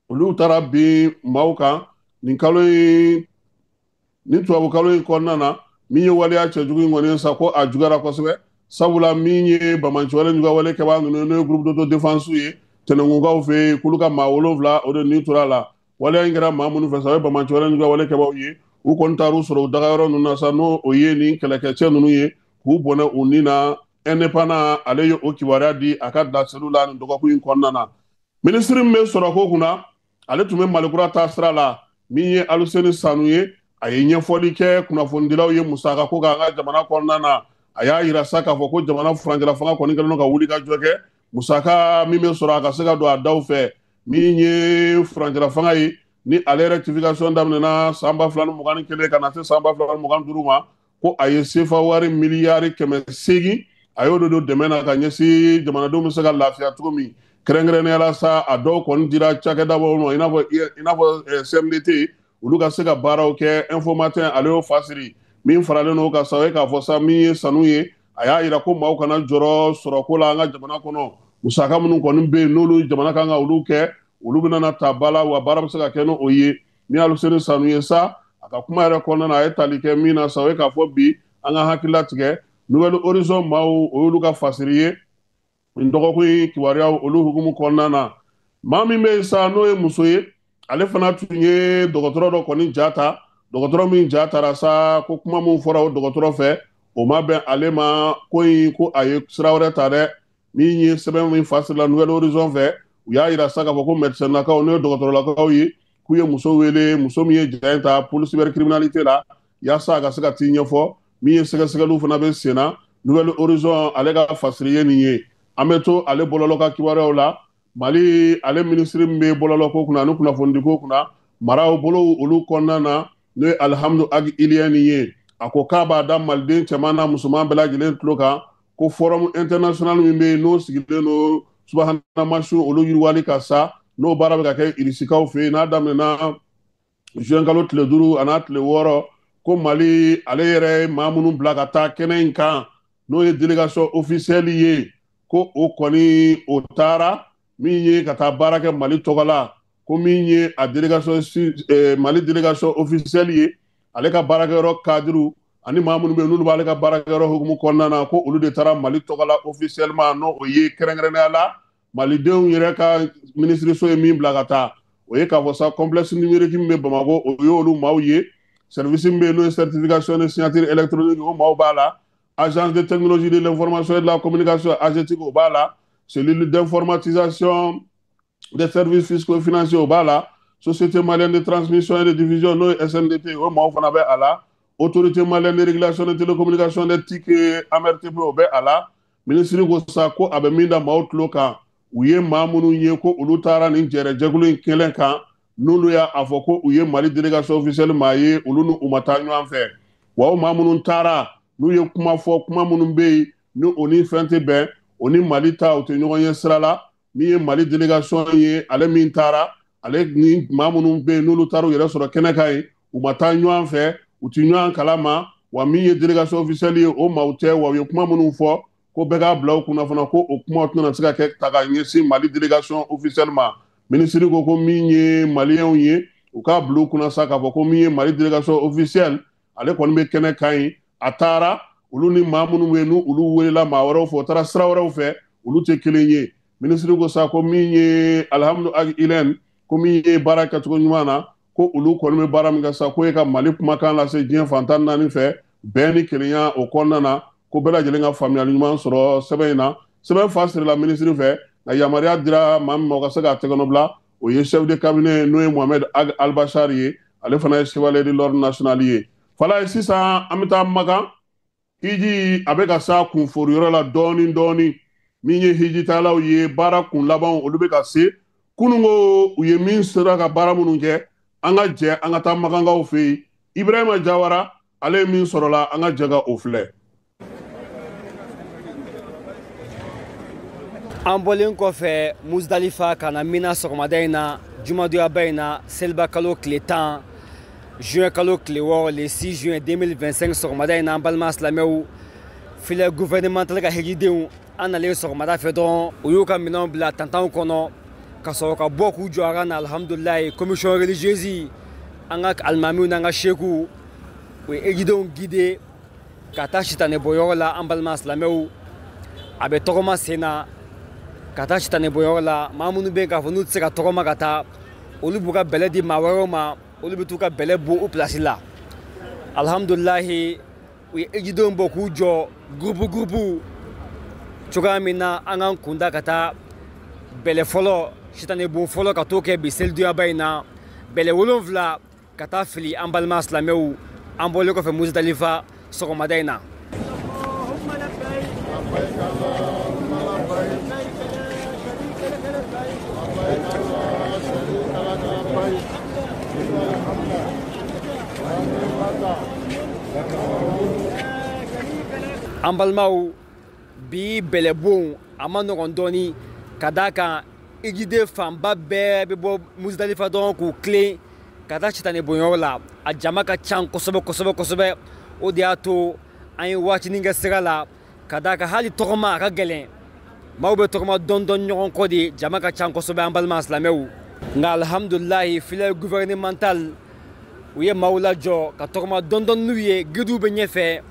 olu taara bin maaw kan nin kalo in, nin tubabu kalo in kɔnɔna na. Min ye waleya cɛjugu in kɔni ye sa, ko a juguyara kosɛbɛ, sabula min ye banbaanciwale juguyawale kɛbaa ninnu ye, n'o ye groupe d'autodéfense ye Tɛnɛnkunkaw fɛ yen, k'olu ka maa 7 o de ni tora a la. Waleya in kɛra maa minnu fɛ sa, o ye banbaanciwale juguyawale kɛbaaw ye. U kɔni taar'u sɔrɔ u dagayɔrɔ ninnu na sa, n'o o ye nin kɛlɛkɛcɛ ninnu ye, k'u bɔnɛ u ni na. Indépendant ale ye o kibaruya di a ka laseliw la nin dɔgɔkun in kɔnɔna na. Minisiri min bɛ sɔrɔko kunna, ale tun bɛ Malikura taasira la, min ye Aluseni Sanu ye, a ye ɲɛfɔli kɛ kunnafonidilaw ye musaka ko kan an ka jamana kɔnɔna na. A y'a yira sa k'a fɔ ko jamana furancɛla fanga kɔni kɛlen don ka wuli ka jɔ kɛ musaka min bɛ sɔrɔ a ka se ka don a daw fɛ. Min ye furancɛla fanga ye, ni ale rectification daminɛna san 2021 ka na se san 2025 ma, ko a ye sefa wari miliyari 800 a y'o de don dɛmɛ na ka ɲɛsin jamanadenw bɛ se ka lafiya cogo min. Kɛrɛnkɛrɛnnenya la sa, a dɔw kɔni dira cakɛdabaw ma, i n'a fɔ CMDT, olu ka se ka baaraw kɛ. Info Matin ale y'o fasiri. Min faralen n'o kan sa, o ye k'a fɔ sa, min ye sanu ye, a y'a yira ko maaw kana jɔrɔ sɔrɔko la an ka jamana kɔnɔ. Musaka minnu kɔni bɛ yen, n'olu jamana kan ka olu kɛ, olu bɛna ta ba la, wa baara bɛ se ka kɛ n'o ye. Min y'Aluseni Sanu ye sa, a ka kuma yɛrɛ kɔnɔna na, a ye tali kɛ min na sa, o ye k'a fɔ bi an ka hakili latigɛ. Nouvel Horizon maaw, o y'olu ka fasiri ye nin dɔgɔkun in kibaruyaw olu hukumu kɔnɔna na. Maa min bɛ yen sa, n'o ye muso ye, ale fana tun ye dɔgɔtɔrɔ dɔ kɔni ja ta. Dɔgɔtɔrɔ min ja taara sa, ko kuma min fɔra o dɔgɔtɔrɔ fɛ, o ma bɛn ale ma. Ko in ko a ye sira wɛrɛ ta dɛ. Min ye sɛbɛn min fasirila Nouvel Horizon fɛ, u y'a yira sa k'a fɔ ko médecin-lakaw, n'o ye dɔgɔtɔrɔlakaw ye, k'u ye muso wele, muso min ye ja in ta pôle cybercriminalité la, yaasa a ka se ka t'i ɲɛfɔ. Min ye sɛgɛsɛgɛliw fana bɛ sen na. Nouvel Horizon ale ka fasiri ye nin ye. An bɛ to ale bɔlɔlɔ ka kibaruyaw la. Mali ale minisiri min bɛ bɔlɔlɔ ko kunna ani kunnafonidi ko kunna, maraw bolo olu kɔnɔna na, n'o ye Alihamudu Agi Iliyɛni ye, a ko k'a b'a da maliden cɛman n'a musoman bɛɛ lajɛlen tulo kan ko forum international min bɛ yen, n'o sigilen don subahana mansinw olu yiriwali ka sa, n'o baara bɛ ka kɛ irisikaw fɛ yen, n'a daminɛna juin kalo tile 5 a n'a tile 6, ko Mali ale yɛrɛ ye maa minnu bila ka taa kɛnɛ in kan, n'o ye délégation officielle ye, ko o kɔni o taara min ye ka taa baara kɛ Mali tɔgɔ la, ko min ye a délégation Mali délégation officielle ye, ale ka baarakɛyɔrɔ cadre ani maa minnu bɛ yen n'olu b'ale ka baarakɛyɔrɔ hukumu kɔnɔna na, ko olu de taara Mali tɔgɔ la officiellement. N'o o ye kɛrɛnkɛrɛnnenya la malidenw yɛrɛ ka minisiriso ye min bila ka taa, o ye k'a fɔ sa, complexe numérique min bɛ Bamakɔ, o y'olu maaw ye. Service min bɛ yen, n'o ye certification de signature électronique, o maaw b'a la. Agence de technologie de l'information et de la communication, AGETIC, o b'a la. Cellule d'informatisation des services fiscaux et financiers, o b'a la. Société malienne de transmission et de diffusion, n'o ye SMDT, o maaw fana bɛ a la. Autorité malienne de régulation des télécommunications, des TIC, AMRTP, o bɛ a la. Minisiri ko sa ko a bɛ min da maaw tulo kan, u ye maa minnu ye ko olu taara nin jɛrɛjɛkulu in kelen kan, n'olu y'a fɔ ko u ye Mali délégation officielle maa ye, olu ni u ma taa ɲɔgɔn fɛ. Wa o maa minnu taara, n'u ye kuma fɔ, kuma minnu bɛ yen ni o ni fɛn tɛ bɛn, o ni Mali ta o tɛ ɲɔgɔn ye sira la. Min ye Mali délégation ye, ale min taara, ale ni maa minnu bɛ yen n'olu taara u yɛrɛ sɔrɔ kɛnɛ kan yen, u ma taa ɲɔgɔn fɛ, u ti ɲɔgɔn kalama. Wa min ye délégation officielle ye, o maaw tɛ. Wa u ye kuma minnu fɔ, ko bɛɛ k'a bila u kunna fana ko o kumaw tɛna se ka kɛ ta ka ɲɛsin Mali délégation officielle ma. Minisiri ko ko min ye maliyɛnw ye, u k'a bila u kunna sa k'a fɔ ko min ye Mali délégation officielle, ale kɔni bɛ kɛnɛ kan yen, a taara. Olu ni maa minnu bɛ yen, n'u olu welela maa wɛrɛw fɛ, o taara sira wɛrɛw fɛ, olu tɛ kelen ye. Minisiri ko sa ko min ye Alihamudu Agi Ilɛn, ko min ye baara kɛcogo ɲuman na, ko olu kɔni bɛ baara min kɛ sa, ko ye ka Mali kumakan lase diɲɛ fan 14 fɛ, bɛn ni kelenya o kɔnɔna na, ko bɛɛ lajɛlen ka faamuyali ɲuman sɔrɔ sɛbɛn in na. Sɛbɛn fa sirila minisiri fɛ, nka yamaruya dira maa min ma o ka se k'a tɛgɛnɔ bila, o ye chef de cabinet, n'o ye Mohamed Ag Albachar ye, ale fana ye chevalier de l'ordre national ye. Falaye, sisan an bɛ taa Makan. Hiji a bɛ ka s'a kunforiyɔrɔ la dɔɔni dɔɔni. Min ye hijitalaw ye, baara kun labanw olu bɛ ka se. Kununko u ye min sera ka baara minnu kɛ, an ka jɛ an ka taa Makankaw fɛ yen. Ibrahima Jawara ale ye min sɔrɔla, an ka jɛ ka o filɛ. An bɔlen kɔfɛ Muzdalifa ka na Mina sɔgɔmada in na, jumadonyaba in na, seliba kalo tile 10, juin kalo tile 6, le 6 juin 2025 sɔgɔmada in na, an balima silamɛw, filɛ gouvernemental ka hijidenw, an nalen sɔgɔmada fɛ dɔrɔn, u y'u ka minɛnw bila tantanw kɔnɔ ka sɔrɔ ka bɔ k'u jɔ a kan na. Alhamdulilayi, commission religieuse, an ka alimamiw n'an ka sekuw, u ye hijidenw guider ka taa sitanɛ bɔyɔrɔ la. An balima silamɛw, a bɛ tɔgɔma sen na ka taa sitanɛ bɔyɔrɔ la. Maa minnu bɛ yen k'a fɔ n'u tɛ se ka tɔgɔma ka taa, olu b'u ka bɛlɛ di maa wɛrɛw ma, olu bɛ t'u ka bɛlɛ bɔ u pilasi la. Alhamdulilayi, u ye hijidenw bɔ k'u jɔ gurupu gurupu cogoya min na, an k'an kunda ka taa bɛlɛ fɔlɔ, sitanɛ bon fɔlɔ, ka t'o kɛ bi selidonyaba in na, bɛlɛ 7 ka taa fili. An balima silamɛw, an bɔlen kɔfɛ Muzdalifa sɔgɔmada in na, an balimaw, bi bɛlɛbon a ma nɔgɔn dɔɔni ka d'a kan Hijiden fanba bɛɛ bɛ bɔ Muzdalifa dɔrɔn k'u tilen ka taa sitanɛ bonyɔrɔ la. A jama ka ca kosɛbɛ kosɛbɛ kosɛbɛ. O de y'a to an ye waatinin kɛ sira la, ka d'a kan hali tɔgɔma a ka gɛlɛn, maaw bɛ tɔgɔma dɔɔni dɔɔni ɲɔgɔn kɔ de, jama ka ca kosɛbɛ an balima silamɛw. Nka alhamdulilayi, filière gouvernementale u ye maaw lajɔ ka tɔgɔma dɔɔni dɔɔni n'u ye, guidew bɛ ɲɛfɛ,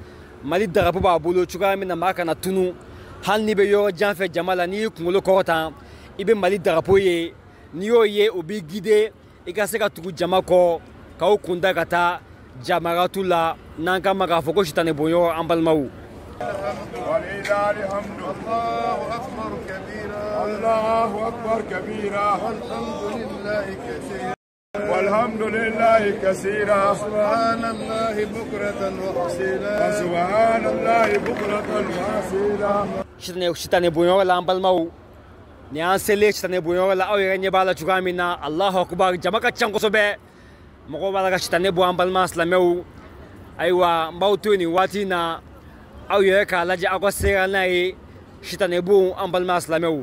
Mali darapo b'a bolo cogoya min na maa kana tunu. Hali n'i bɛ yɔrɔ jan fɛ jama la, n'i y'i kunkolo kɔrɔtan i bɛ Mali darapo ye, n'i y'o ye o b'i guider i ka se ka tugu jama kɔ k'aw kunda ka taa jamaratu la, n'an k'a ma k'a fɔ ko sitanɛ bonyɔrɔ an balimaw. الله أكبر كبيرا والحمد لله كثيرا سبحان الله بكرة وأصيلا سبحان الله بكرة وأصيلا. Sitanɛ bonyɔrɔ la an balimaw, nin y'an selen sitanɛ bonyɔrɔ la, aw yɛrɛ ɲɛ b'a la cogoya min na. Allahu akbar, jama ka ca kosɛbɛ, mɔgɔw b'a la ka sitanɛ bɔ an balima silamɛw. Ayiwa, n b'aw to yen nin waati in na, aw yɛrɛ k'a lajɛ aw ka sera n'a ye sitanɛ bon an balima silamɛw.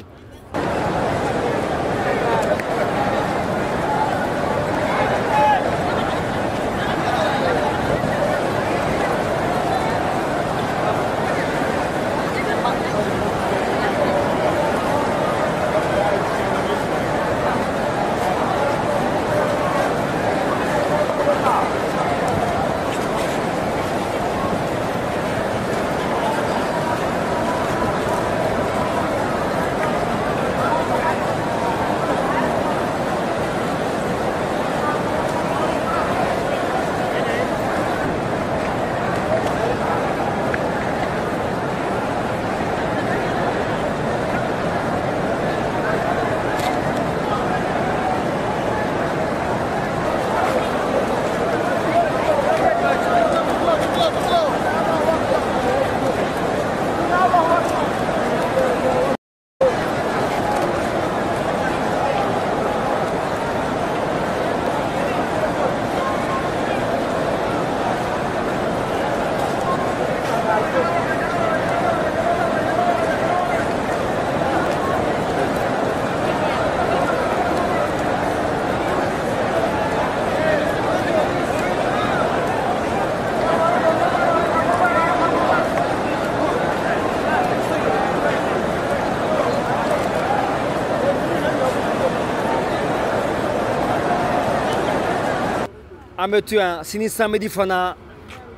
An bɛ to yan sini samedi fana,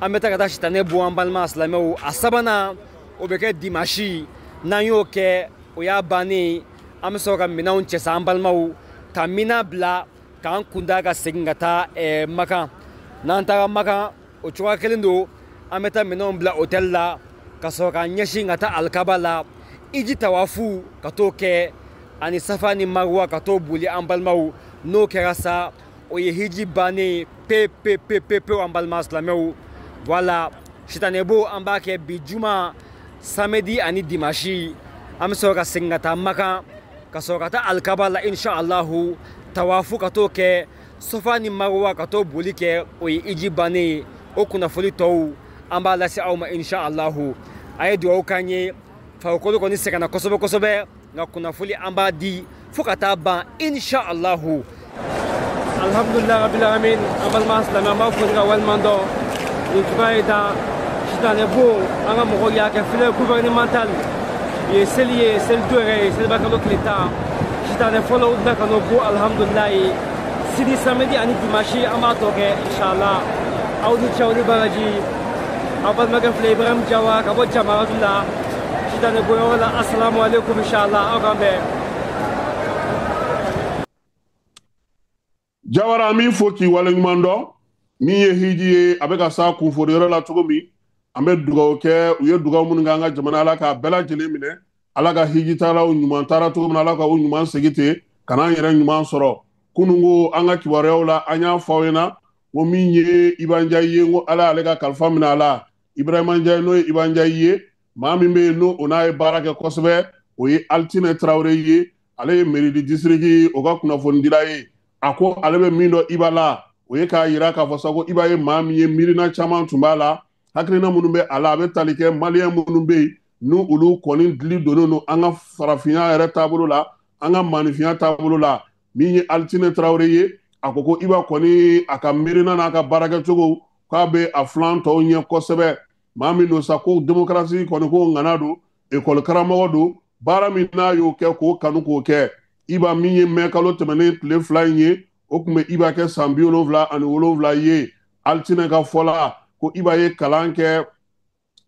an bɛ taa ka taa sitanɛ bɔ an balima silamɛw. A sabanan o bɛ kɛ dimanche, n'an y'o kɛ o y'a bannen, an bɛ sɔrɔ ka minɛnw cɛ sa an balimaw, ka mina bila k'an kunda ka segin ka taa Makan. N'an taara Makan o cogoya kelen don, an bɛ taa minɛnw bila hôtel la ka sɔrɔ k'an ɲɛsin ka taa alikaba la, iji tawafu ka t'o kɛ, ani safa ni maruwa ka t'o boli an balimaw. N'o kɛra sa, o ye hiji bannen pe pe pe pe pe an balima silamɛw. Voilà, sitanɛ bo an b'a kɛ bi juma, samedi ani dimanche. An bɛ sɔrɔ ka segin ka taa Makan, ka sɔrɔ ka taa alikaba la inshallahu, tawafu ka t'o kɛ, sofa ni maruwa ka t'o boli kɛ, o ye hiji bannen ye. O kunnafoni tɔw an b'a lase aw ma inshallahu. A ye dugawu k'an ye, farikolo kɔni sɛgɛnna kosɛbɛ kosɛbɛ, nka kunnafoni an b'a di fo ka taa ban inshallahu. Alhamdulillah rabbil alamin, an balima silamɛ, an b'a fo ka waleɲuman dɔn nin cogoya in na. Sitanɛ bon an ka mɔgɔw y'a kɛ filière gouvernementale ye seli ye, seli don yɛrɛ ye seliba kalo tile 10, sitanɛ fɔlɔ u bɛna ka n'o bɔ alhamdulilayi. Sini samedi ani dimanche an b'a tɔ kɛ inshallah. Aw ni ce, aw ni baraji, aw balimakɛ filɛ Ibrahim Jawa ka bɔ Jamaratu la, sitanɛ bonyɔrɔ la. Assalamu alaikum inshallah, aw k'an bɛn. Jawara, an b'i fo k'i waleɲuman dɔn. Min ye hiji ye, a bɛ ka s'a kunforiyɔrɔ la cogo min, an bɛ dugawu kɛ u ye, dugawu minnu kɛ an ka jamana, Ala k'a bɛɛ lajɛlen minɛ. Ala ka hijitalaw ɲuman taara cogo min na, Ala ka u ɲuman segin ten ka n'an yɛrɛ ɲuman sɔrɔ. Kununko an ka kibaruyaw la, an y'a fɔ aw ɲɛna ko min ye Iba Njayi ye, n ko Ala y'ale ka kalifa minɛ a la. Ibrahima Njayi, n'o ye Iba Njayi ye, maa min bɛ yen n'o o n'a ye baara kɛ kosɛbɛ, o ye Altine Tarawele ye, ale ye mairie du district o ka kunnafonidila ye. A ko ale bɛ min dɔn Iba la, o ye k'a yira k'a fɔ sa ko Iba ye maa min ye, miirina caman tun b'a la, hakilina minnu bɛ a la, a bɛ tali kɛ maliyɛn minnu bɛ yen n'u olu kɔni dili donnen don an ka farafinya yɛrɛ taabolo la. an ka maanifinya taabolo la. Min ye Alitine Tarawele ye, a ko ko Iba kɔni a ka miirina n'a ka baarakɛcogo k'a bɛ a filan tɔw ɲɛ kosɛbɛ. Maa min don sa ko démocratie kɔni ko ŋana don, ekɔli karamɔgɔ don, baara min n'a y'o kɛ k'o kanu k'o kɛ. Iba min ye mɛ kalo tɛmɛnen tile 2 in ye, o tun bɛ Iba kɛ san 77 ye. Alitine ka fɔ la ko Iba ye kalan kɛ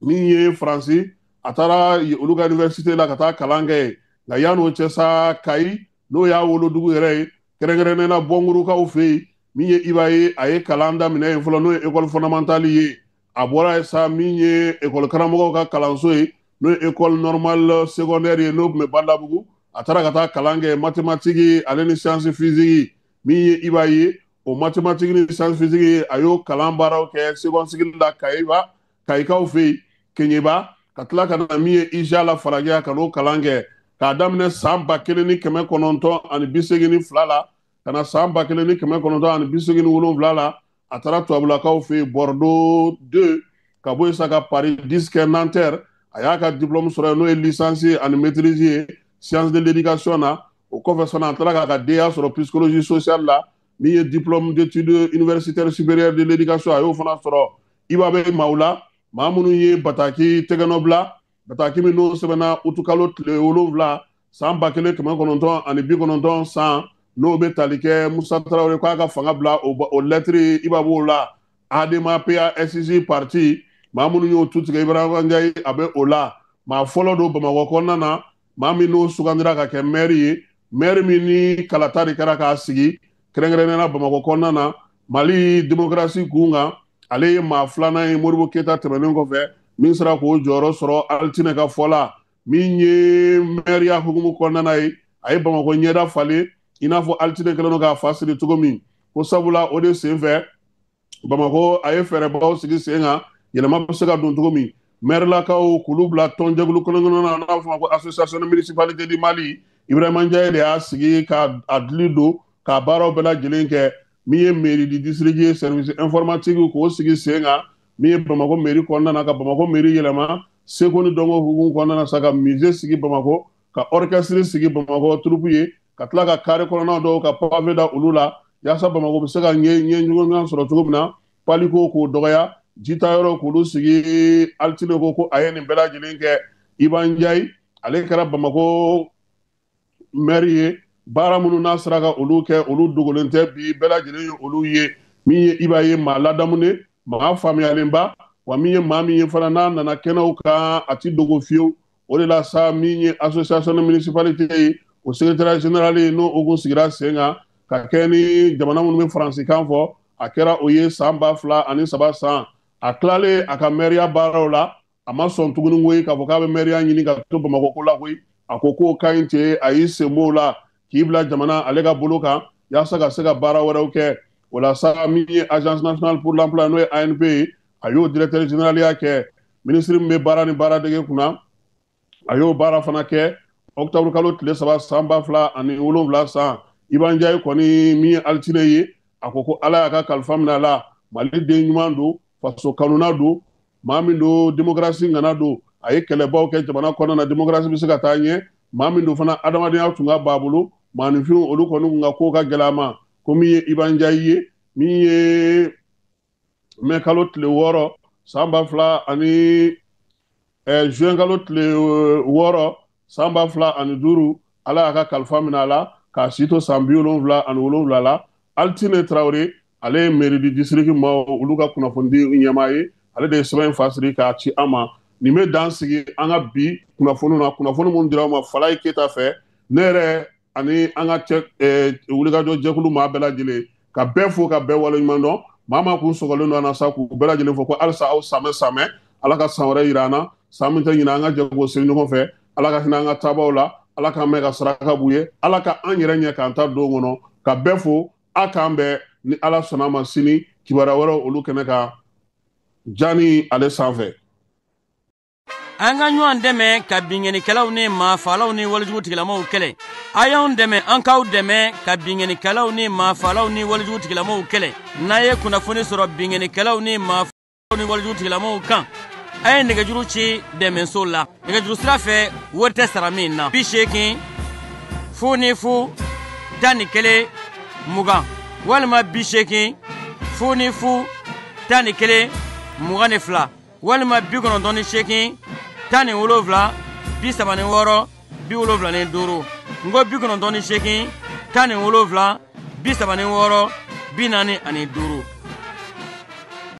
min ye Faransi, a taara olu ka université la ka taa kalan kɛ yen. Nka yan'o cɛ sa, Kayi n'o y'a wolodugu yɛrɛ ye, kɛrɛnkɛrɛnnenya la Bɔnkurukaw fɛ yen, min ye Iba ye, a ye kalan daminɛ yen fɔlɔ, n'o ye école fondamentale ye. A bɔra yen sa, min ye école karamɔgɔw ka kalanso ye, n'o ye école normale secondaire ye, n'o tun bɛ Badabugu. A taara ka taa kalan kɛ mathématique ale ni science physique. Min ye Iba ye, o mathématique ni science physique, a y'o kalan baaraw kɛ seconde cycle la Kayiba, Kayikaw fɛ yen, Keɲeba, ka tila ka na min ye IJA la Farajɛya, ka n'o kalan kɛ k'a daminɛ san 1982 la ka na san 1987 la. A taara tubabulakaw fɛ yen Bordeaux 2, ka bɔ yen sa ka Paris 10 kɛ Nanterre. A y'a ka diplôme sɔrɔ yen, n'o ye licence ani maîtrise ye science de l'éducation na. O kɔfɛ fana, a taara k'a ka DEA sɔrɔ psychologie sociale la, min ye diplôme d'études universitaires supérieures de l'éducation, a y'o fana sɔrɔ. Iba bɛ maaw la, maa minnu ye bataki tɛgɛnɔ bila, bataki min n'o sɛbɛnna utukalo tile 7 san 1990 san, n'o bɛ tali kɛ Musa Tarawele k'a ka fanga bila, o lɛtiri Iba b'o la. ADEMA PASJ parti, maa minnu y'o tu tigɛ, Ibrahima Ndiaye a bɛ o la. Maa fɔlɔ don Bamakɔ kɔnɔna na, maa min n'o sugandira ka kɛ maire ye, maire min ni kalata de kɛra k'a sigi kɛrɛnkɛrɛnnenya la Bamakɔ kɔnɔna na Mali démocratie kun kan. Ale ye maa filanan ye Modibo Keyita tɛmɛnen kɔfɛ, min sera k'o jɔyɔrɔ sɔrɔ Alitine ka fɔ la. Min ye maire hukumu kɔnɔna ye, a ye Bamakɔ ɲɛda falen i n'a fɔ Alitine kɛlen don k'a fa siri cogo min, ko sabula o de senfɛ Bamakɔ a ye fɛɛrɛbaw sigi sen kan, yɛlɛma bɛ se ka don cogo min. Mairelakaw k'olu bila tɔnjɛkulu kelen-kelen na, n'a bɛ fɔ o ma ko association de municipalité du Mali. Ibrahima Ndiaye de y'a sigi k'a dili don k'a baaraw bɛɛ lajɛlen kɛ. Min ye mairie du district ye, service informatique k'o sigi sen kan, min ye Bamakɔ mairie kɔnɔna na, ka Bamakɔ mairie yɛlɛma seko ni dɔnko hukumu kɔnɔna na sa, ka musée sigi Bamakɔ, ka orchestre sigi Bamakɔ troupe ye, ka tila ka carré kɔnɔna dɔw ka pavé da olu la, yaasa Bamakɔ bɛ se ka ɲɛ ɲɔgɔn sɔrɔ cogo min na. Paliko k'o dɔgɔya, jitayɔrɔ k'olu sigi. Alitine ko a ye nin bɛɛ lajɛlen kɛ. Iba Ndiaye ale kɛra Bamakɔ maire ye, baara minnu n'a sera ka olu kɛ, olu dogolen tɛ, bi bɛɛ lajɛlen ye olu ye. Min ye Iba ye, maa ladamunen, maa faamuyalenba, wa min ye maa min ye fana n'a nana kɛnɛw kan a ti dogo fiyewu. O de la sa, min ye association de municipalité ye, o secrétaire général ye, n'o kun sigira sen kan ka kɛ ni jamana minnu bɛ faransikan fɔ, a kɛra o ye san 2003 san. A tilalen a ka maire baaraw la, a ma sɔn tuguni koyi k'a fɔ k'a bɛ maire ɲini ka to Bamakɔ ko la koyi. A ko k'o ka ɲi ten, a y'i sen b'o la k'i bila jamana ale ka bolo kan yaasa ka se ka baara wɛrɛw kɛ. O la sa, min ye agence nationale pour l'emploi, n'o ye ANP ye, a y'o directeur général ya kɛ. Ministre min bɛ baara ni baaradege kunna, a y'o baara fana kɛ. Octobre kalo tile 3 san 2007 san, Iba Ndiaye kɔni min ye Alitine ye, a ko ko Ala y'a ka kalifa minɛ a la. Mali den ɲuman don, faso kanuna don, maa min don démocratie ŋana don, a ye kɛlɛbaw kɛ jamana kɔnɔna na, démocratie bɛ se ka taa ɲɛ. Maa min don fana adamadenya tun ka b'a bolo, maaninfinw olu kɔni kun ka ko ka gɛlɛ a ma. Ko min ye Iba Ndiaye ye, min ye mɛ kalo tile 6 san 2000 ani juin kalo tile 6 san 2005, Ala y'a ka kalifa minɛ a la k'a si to san 77 la. Alitine Tarawele ale ye mairie du district maaw olu ka kunnafonidi ɲɛmaa ye, ale de ye sɛbɛn in fasiri k'a ci an ma. Nin bɛ dan sigi an ka bi kunnafoniw na, kunnafoni minnu dira an ma Falaye Keyita fɛ, ne yɛrɛ ani an ka cɛ wulikajɔ jɛkulu maa bɛɛ lajɛlen, ka bɛɛ fo ka bɛɛ waleɲuman dɔn. Maa maa kun sɔgɔlen don an na sa, k'u bɛɛ lajɛlen fo ko halisa aw samɛ samɛ, Ala ka san wɛrɛ yira an na, san min tɛ ɲinɛ an ka jɛ k'o siri ɲɔgɔn fɛ. Ala ka hinɛ an ka taabaw la, Ala k'an mɛn ka saraka b'u ye, Ala ka an yɛrɛ ɲɛ k'an ta don kɔnɔ, ka bɛɛ fo. A k'an bɛn ni Ala sɔnna ma sini kibaruya wɛrɛw olu kɛnɛ kan Jani ale sanfɛ. An ka ɲɔgɔn dɛmɛ ka binkannikɛlaw ni maafalaw ni walejugu tigilamaw kɛlɛ. A y'anw dɛmɛ, an k'aw dɛmɛ ka binkannikɛlaw ni maafalaw ni walejugu tigilamaw kɛlɛ. N'a ye kunnafoni sɔrɔ binkannikɛlaw ni maafalaw ni walejugu tigilamaw kan, a ye nɛgɛjuru ci dɛmɛso la. Nɛgɛjuru sira fɛ, wari tɛ sara min na. 80 0 ni 0 11 20 walima 80 0 ni 0 11 22 walima 98 17 36 75. N ko 98 17 36 45.